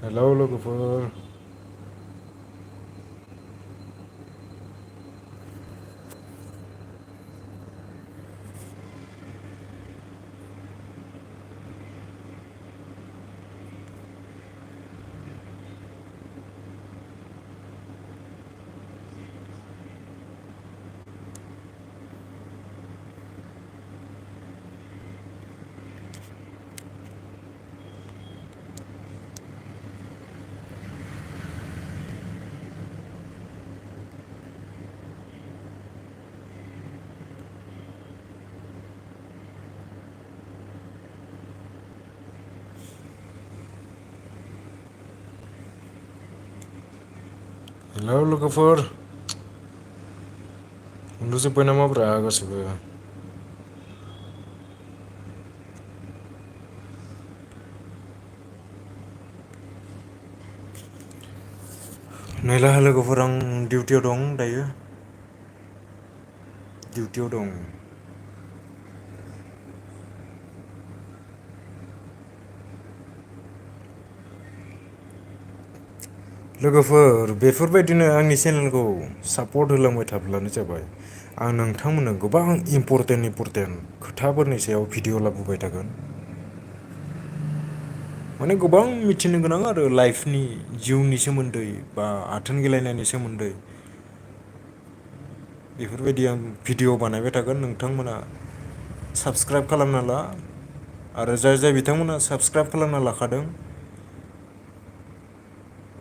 Hello लोगोफोर। Hello लोगोफोर। उन्दुजोब्बाय नामाब्रा गासिबो? नैला लोगोफोर, आं डिउटियाव दं दायो। डिउटियाव दं। लोगोफोर, बेफोरबायदिनो आंनि चेनेलखौ सापर्ट होलांबाय थाब्लानो जाबाय। आं नोंथांमोननो गोबां इम्परटेन्ट खोथाफोरनि सायाव भिडिअ' लाबोबाय थागोन। माने गोबां मिथिनो गोनां आरो लाइफनि, जिउनि सोमोन्दै बा आथोन गेलेनायनि सोमोन्दै। बेफोरबायदि आं भिडिअ' बानायबाय थागोन। नोंथांमोना साबस्क्राइब खालामना ला। आरो जाय जाय बिथांमोना साबस्क्राइब खालामना लाखादों,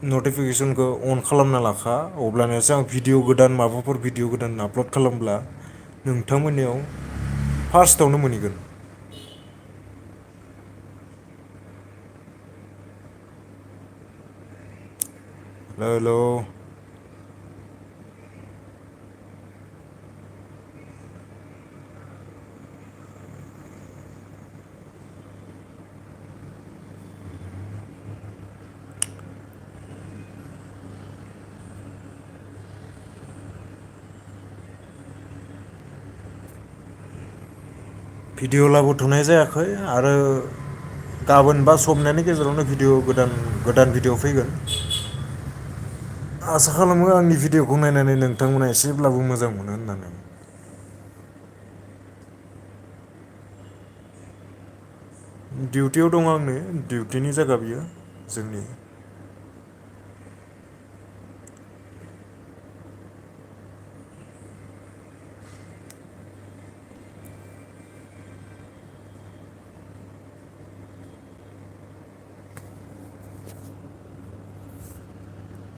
नटिफिकेसनखौ अन खालामना लाखा। अब्लानोसो आं भिडिअ' गोदान, माबाफोर भिडिअ' गोदान आपल'ड खालामब्ला नोंथांमोननियाव फार्स्टआवनो मोनहैगोन। हेल'। भिडिअ' लाबोथ'नाय जायाखै, आरो गाबोन बा सबनायनि गेजेरावनो गोदान भिडिअ' फैगोन। आसा खालामो आंनि भिडिअ'खौ नायनानै नोंथांमोना एसेब्लाबो मोजां मोनो होननानै। डिउटियाव दं आं नै, डिउटिनि जायगा बियो जोंनि।